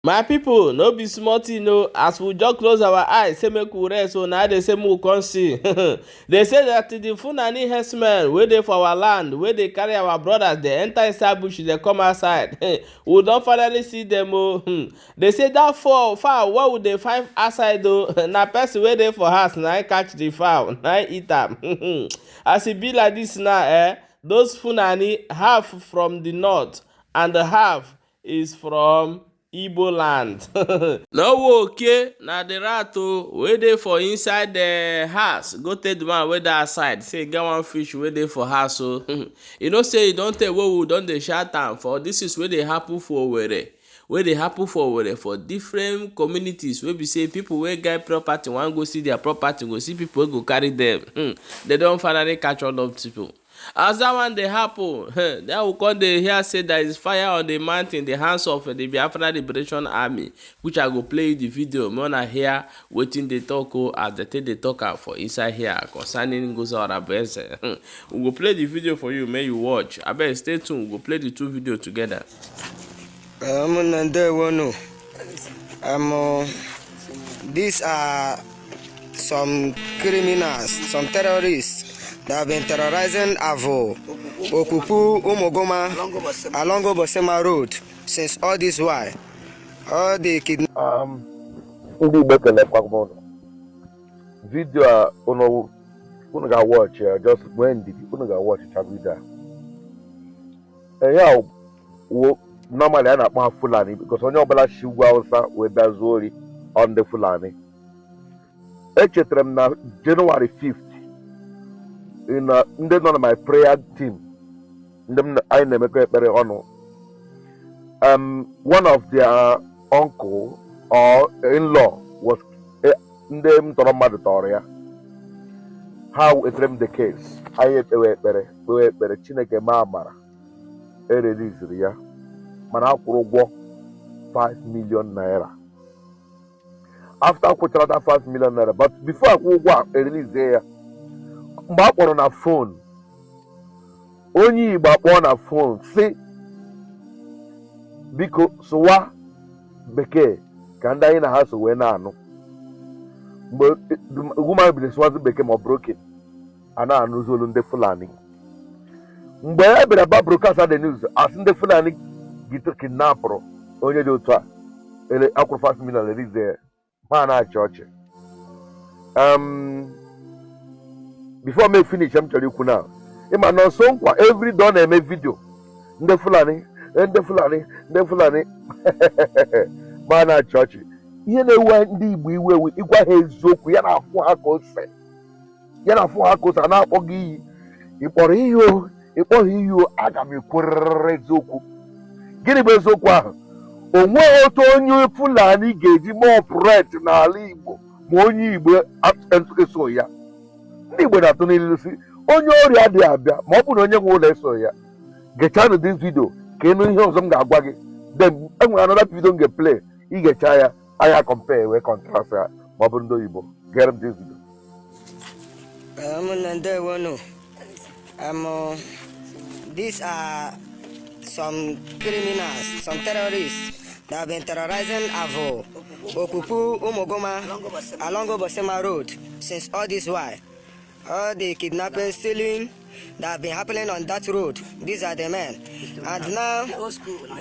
My pipo, no be small tin o. As we just close our eyes say make we rest so, na dey say make we come see. Dey say that the Fulani herdsmen wey dey for our land, wey dey carry our brothers dey enter inside bush dey come outside, we don finally see dem o. Dey say that fowl wey we dey find outside o, na person wey dey for house na im catch the fowl, na im eat am. As e be like this now, those Fulani, half from the north and half is from Igbo land. No okay, na the rat o wey dey for inside the house go tell the one wey dey outside say e get one fish wey dey for house o. You know say e don tey wey we don dey shout am for this is wey dey happen for Owerri, wey dey happen for Owerri, for different communities, wey be say people wey get property wan go see their property, go see people wey go carry them. They don finally catch all those people. As that one dey happen, then we come dey hear say there is fire on the mountain, the hands of the Biafra Liberation Army, which I go play you the video make una hear wetin dey talk o, as they take dey talk am for inside here concerning Ngozi Orabueze. We go play the video for you make you watch. Abeg, stay tuned, we go play the two video together. Ụmụnne, ndewonu. These are some criminals, some terrorists that have been terrorizing Avo, Okupu, Umuguma, along Obosema Road since all this while. All the kidnapping Ndị Igbo, ekelekwa m ụnụ. Video a unu ga-watch ya, just nwee ndidi, unu ga-watch cha video a. Ya wo normally a na-akpọ ha Fulani because onye ọbụla si ugwu Hausa wee bịa zuo ori ọ ndị Fulani. Echetara m na January 5th, in ndị nọ na my prayer team, ndị m anyị na-emekọ ekpere ọnụ, one of their uncle or in-law was ndị m tọrọ mmadụ tọrọ ya. Ha wetere m the case, anyị ekpewe ekpere, kpewe ekpere, Chineke maa amara, ereliziri ya, mana a kwụrụ ụgwọ 5 million naira. After akwụchara that 5 million naira, but before akwụ ụgwọ a erelizie ya, mgbe a kpọrọ na phone, onye Igbo akpọọ na phone si, "Biko, sụwa bekee ka ndị anyị na ha so wee na-anụ." Mgbe woman bidoro sụwazi bekee ma ọ broken, a na-anụzi olu ndị Fulani. Mgbe e bịara ba broadcast the news, asị ndị Fulani gito kidnapụrụ onye dị otu a, ele akwụrụ 5 million release ya, ha na-achị ọchị. Before me finish, m chọrọ ikwu na ịma na nso nkwa every day ọ na-eme video ndị Fulani, ndị Fulani, ndị Fulani, ma na-achị ọchị. Ihe na-ewe ndị Igbo iwe ewu, ịgwa ha eziokwu, ya na-afụ ha ka ose, ya na-afụ ha ka ose. A na-akpọ gị iyi, ị kpọrọ ihe o, ịkpọghị iyi o, aga m ekwerịrị eziokwu. Gịnị bụ eziokwu ahụ? O nweghị otu onye Fulani ga-eji mee operate n'ala Igbo ma onye Igbo eso ya. Ndị Igbo na-atụ n'ilu si onye ọrịa adịghị abịa ma ọ bụ na onye nwe ụlọ eso ya. Gechanụ this video ka ịnụ ihe ọzọ m ga-agwa gị. Then enwere another video m ga-play, igecha ya, anya compare wee contrast ya ma ọ bụrụ ndị oyibo. Gere m this video. Ụmụnne, ndewonu. These are some criminals, some terrorists that have been terrorizing Avo, Okupu, Umuguma, along Obosema Road since all this while. All the kidnapping, stealing that have been happening on that road, these are the men. And now,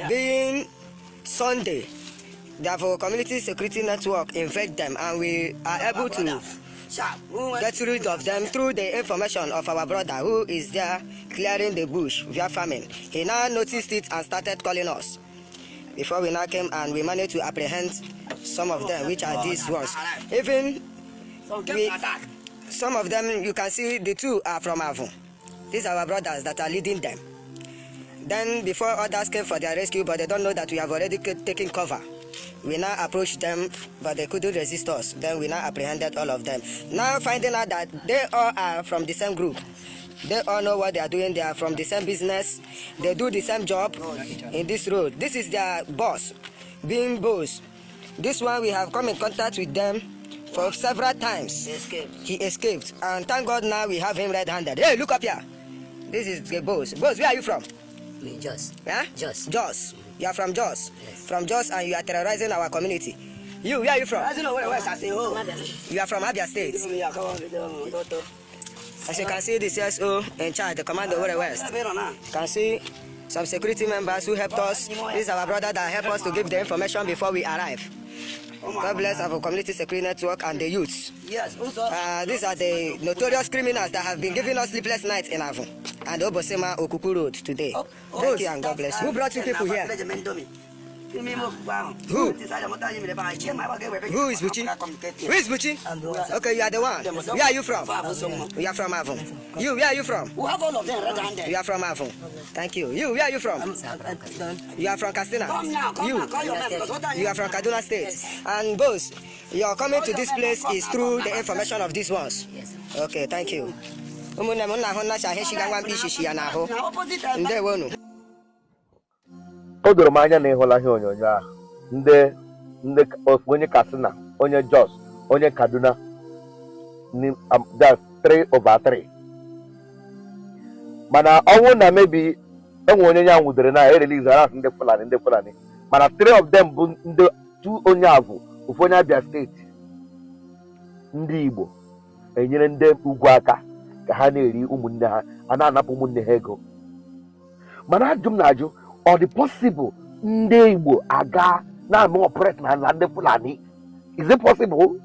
being Sunday, the Avo Community Security Network invade them and we are able to get rid of them through the information of our brother who is there clearing the bush via farming. He now noticed it and started calling us. Before we now came and we managed to apprehend some of them, which are these ones. Even we, some of them, you can see the two are from Avu. These are our brothers that are leading them. Then before others came for their rescue, but they don't know that we have already taken cover. We now approached them, but they couldn't resist us. Then we now apprehended all of them. Now finding out that they all are from the same group. They all know what they are doing. They are from the same business. They do the same job in this road. This is their boss, being boss. This one, we have come in contact with them for several times. He escaped. And thank God now we have him red-handed. Hey, look up here. This is the boss. Boss, where are you from? Me, Jos. Yeah? Jos. Jos. You are from Jos. From Jos, and you are terrorizing our community. You, where are you from? You are from Abia State. As you can see, the CSO in charge, the commander Owerri West. You can see some security members who helped us. This is our brother that helped us to give the information before we arrive. God bless our community security network and the youths. Yes, also. These are the notorious criminals that have been giving us sleepless nights in Avu and Obosima Okuku Road today. Thank you and God bless you. Who brought you people here? Who? Who is Buchi? Who is Buchi? Okay, you are the one. Where are you from? You are from Avu. You, where are you from? We have all of them right handed. You are from Avu. Thank you. You, where are you from? You are from Katsina. Come now, come You, now, call your man, because what are you are from Kaduna State. And both, your coming to this place is through the information of these ones. Okay, thank you. Ụmụnne m, nna ahụ nnacha ahụ eshiga nwa mkpi ishishi ya n'ahụ. Now, opposite. Ndewonu. O doro m anya na ịhụla ihe onyonyo ahụ, ndị onye Katsina, onye Jos, onye Kaduna, that's 3 over 3. Mana ọnwụ na mebi enwe onye ya nwudere na erelease ara ndị Fulani, ndị Fulani. Mana three of them bụ ndị two, onye Avụ, ofu onye Abia Steeti. Ndị Igbo enyere ndị ugwu aka ka ha na-eri ụmụnne ha, a na-anapụ ụmụnne ha ego. Mana ajụ m na-ajụ, ọ dị possible ndị Igbo aga na-eme operate na ala ndị Fulani? Is it possible?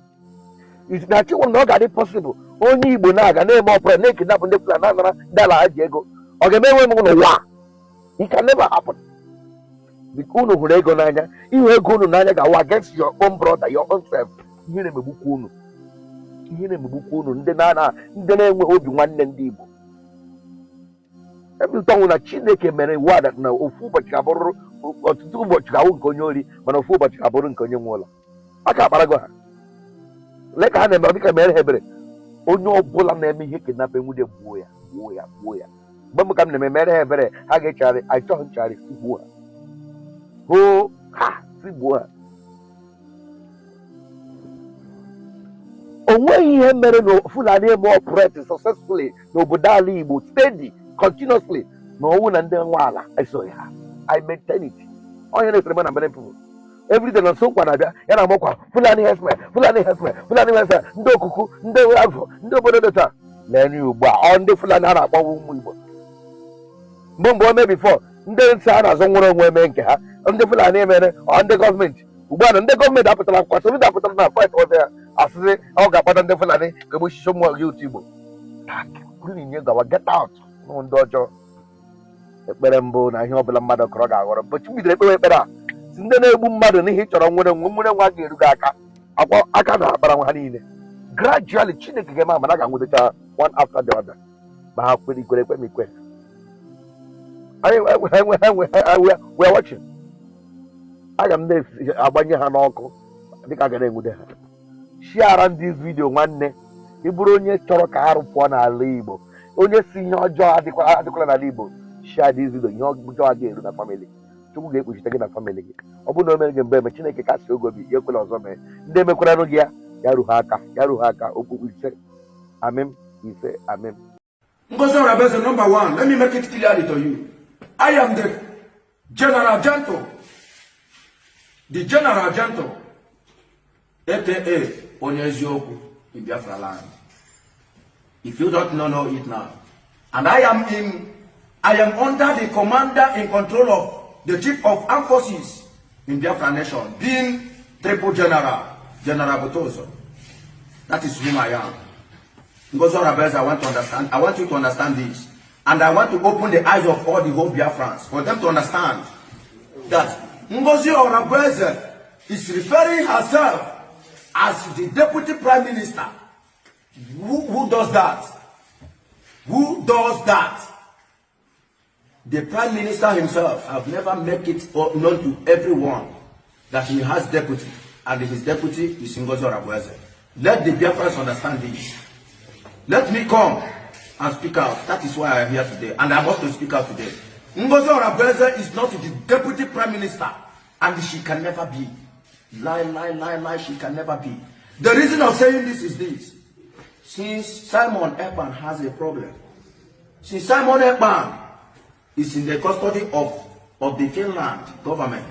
Is na chikwa na ọ ga-adị possible onye Igbo na-aga na-eme operate, na-ekidnap ndị Fulani, na-anara ndị ala ha ji ego? Ọ ga-eme enwe m n'ụwa? It can never happen. Because unu hụrụ ego n'anya. Ịhụ ego unu n'anya ga-awụ against your own brother, your own self. Ihe na-emegbukwa unu, ihe na-emegbukwa unu, ndị na ndị na-enweghị obi nwanne, ndị Igbo. Ebe ụtọ nwụ na Chineke mere iwu a na ofu ụbọchị ga-abụrụ, ọtụtụ ụbọchị ga-awụ nke onye ori, mana ofu ụbọchị ga-abụrụ nke onye nwe ụlọ. Aka akparago ha. Lee ka ha na-eme, ọ dịka mere ha ebere. Onye ọbụla na-eme ihe kidnap, enwude, gbuo ya, gbuo ya, gbuo ya. Mgbe m ka m na-eme mere ha ebere, ha ga-echegharị. Achọghị nchegharị, si gbuo ha, hoo ha, si gbuo ha. O nweghị ihe mere na Fulani eme operate successfully n'obodo ala Igbo steady, continuously, na ọnwụ na ndị nwe ala esoghị ha. I maintain it. Onye na-esere m na many people everyday na nso nkwa na-abịa ya na amụkwa Fulani herdsmen, Fulani herdsmen, Fulani herdsmen, ndị Okuku, ndị Afọ, ndị obodo dị taa. Lee ugbu a, ọ ndị Fulani a na-akpọwa ụmụ Igbo. Mgbe o mee before, ndị nsị a na-azọ nwere onwe eme nke ha, ndị Fulani emere ọ ndị gọọmenti. Ugbu a na ndị gọọmenti apụtara kwa Soludo apụtara na fight ọzọ ya, asịsị ọ ga-akpata ndị Fulani ka egbochichi ụmụ gị otu Igbo kwuru gawa. Get out nụ, ndị ọjọọ. Ekpere mbụ na ihe ọbụla mmadụ kọrọ ga-aghọrọ. Mgbe chi bidoro ekpewe ekpere a, si ndị na-egbu mmadụ n'ihi ịchọrọ nwere nwe nwere nwa ga-eru gị aka akwa aka na-akpara nwa ha niile. Gradually, Chineke ga-eme amara, ga-anwụdecha one after the other, ma ha kwere ikwere ekwe ma ikwe. Anyị enwe enwe, we are watching. Aga m na-agbanye ha n'ọkụ dịka a ga na-enwude ha. Share ndị video. Nwanne, ị bụrụ onye chọrọ ka arụ pụọ n'ala Igbo, onye si ihe ọjọọ adịkwala n'ala Igbo, share this video. Ihe ọjọọ adịghị eru na family. Chukwu ga-ekpuchite gị na family gị. Ọ bụrụ na o mere gị mgbe eme, Chineke kasị oge obi ya, ekwela ọzọ mee. Ndị emekwaranụ gị ya, ya ruo ha aka, ya ruo ha aka. Okpukpu ise, amịm, ise, amịm. Ngozi Orabeze, number one, let me make it clearly to you. I am the General Gentle. The General Gentle, aka Onye Eziokwu in Biafra land. If you don't know, know it now. And I am under the commander in control of the chief of armed forces in Biafra nation, being Triple General, General Butozo. That is whom I am. Ngozi Orabeze, I want to understand. I want you to understand this. And I want to open the eyes of all the whole Biafrans for them to understand that Ngozi Orabeze is referring herself as the deputy prime minister. Who does that? Who does that? The prime minister himself have never make it known to everyone that he has deputy, and his deputy is Ngozi Orabueze. Let the Biafrans understand this. Let me come and speak out. That is why I am here today, and I must to speak out today. Ngozi Orabueze is not the deputy prime minister, and she can never be. Lie, lie, lie, lie, she can never be. The reason of saying this is this. Since Simon Ekpa has a problem, since Simon Ekpa is in the custody of of the Finland government.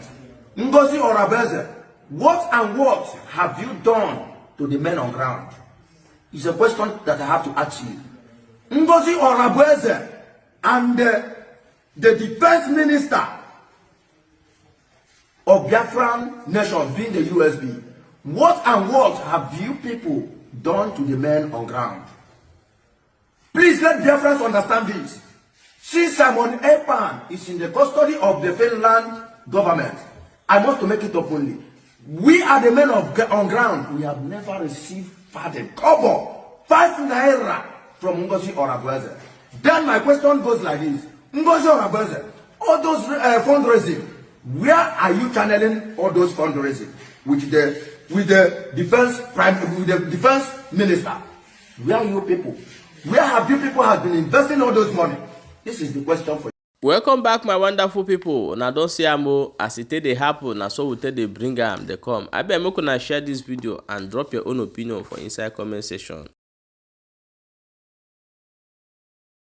Ngozi Orabueze, what and what have you done to the men on ground? It's a question that I have to ask you. Ngozi Orabueze and the defense minister of Biafran nation being the USB, what and what have you people done to the men on ground? Please let Biafrans understand this. Since Simon Ekpa is in the custody of the Finland government, I must to make it openly. We are the men on ground. We have never received pardon, kobo, ₦5 from Ngozi Orabueze. Then my question goes like this. Ngozi Orabueze, all those fundraising, where are you channeling all those fundraising? With the defense prime, with the defense minister? Where are you people? Where have you people have been investing all those money? This is the question for you. Welcome back, my wonderful people. Una don see am o, as e take dey happen, na so we take dey bring am dey come. Abeg, make una share this video and drop your own opinion for inside comment section.